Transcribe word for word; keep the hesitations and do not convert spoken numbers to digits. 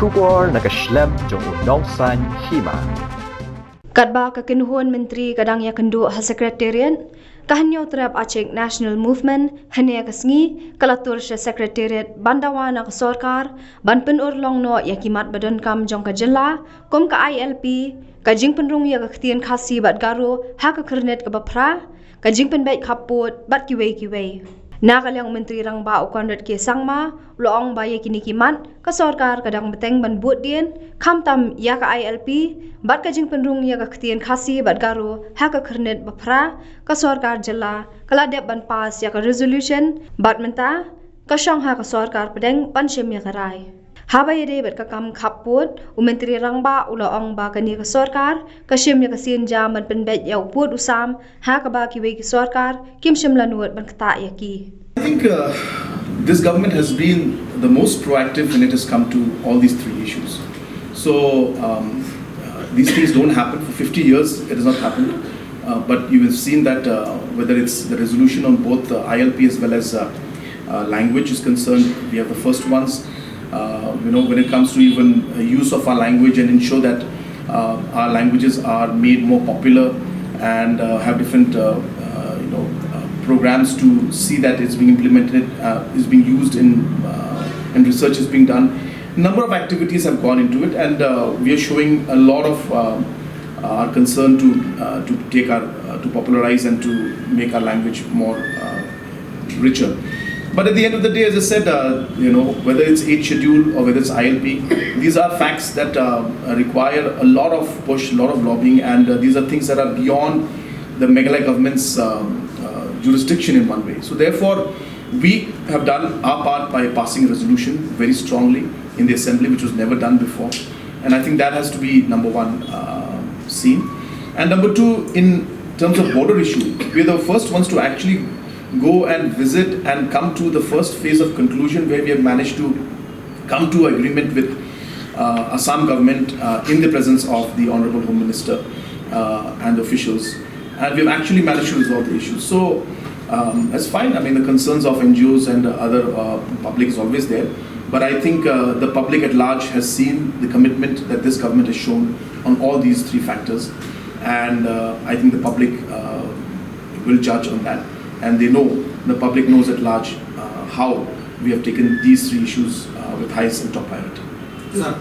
Khubor na ka shlem jong u nongsaiñ hima. Katba ka kynhun myntri ka dang ïakynduh ha Secretariat, ka Hynñiewtrep Achik National Movement hynne ka sngi ka la tur sha Secretariat ban dawa na ka sorkar ban pynurlong noh ïa ki mat ba donkam jong ka jylla kum ka I L P, ka jingpynrung ïa ka ktien Khasi bad Garo ha ka khyrnit kaba phra, ka jingpynbeit khappud bad kiwei kiwei. Na ka liang u Myntri Rangbah u Conrad K Sangma u la ong ba ïa kine ki mat ka sorkar ka dang bteng ban bud dien, khamtam ïa ka I L P bad ka jingpynrung ïa ka ktien Khasi bad Garo ha ka khyrnit ba phra, ka sorkar jylla ka la dep ban pass ïa ka resolution bad mynta ka shong ha ka sorkar pdeng ban shim ïa ka rai. Haba ïadei bad ka kam khappud, u Myntri Rangbah u la ong ba kane ka sorkar ka shim ïa ka sienjam ban pynbeit ïa u pud u sam, ha kaba kiwei ki sorkar kim shym la nud ban ktah ïa ki. I think uh, this government has been the most proactive when it has come to all these three issues. So um, uh, these things don't happen. For fifty years, it has not happened. Uh, but you have seen that uh, whether it's the resolution on both the I L P as well as uh, uh, language is concerned, we are the first ones. Uh, you know, when it comes to even uh, use of our language and ensure that uh, our languages are made more popular and uh, have different uh, uh, you know uh, programs to see that it's being implemented, uh, is being used in uh, and research is being done. Number of activities have gone into it, and uh, we are showing a lot of uh, our concern to uh, to take our uh, to popularize and to make our language more uh, richer. But at the end of the day, as I said, uh, you know, whether it's eighth schedule or whether it's I L P, these are facts that uh, require a lot of push, a lot of lobbying, and uh, these are things that are beyond the Meghalaya government's uh, uh, jurisdiction in one way. So therefore, we have done our part by passing a resolution very strongly in the assembly, which was never done before, and I think that has to be number one uh, seen. And number two, in terms of border issue, we are the first ones to actually go and visit and come to the first phase of conclusion where we have managed to come to agreement with uh, Assam government uh, in the presence of the Honorable Home Minister uh, and officials, and we've actually managed to resolve the issue. So um, that's fine. I mean, the concerns of N G Os and other uh, public is always there, but I think uh, the public at large has seen the commitment that this government has shown on all these three factors, and uh, I think the public uh, will judge on that, and they know, the public knows at large uh, how we have taken these three issues uh, with highest and top priority. Sir,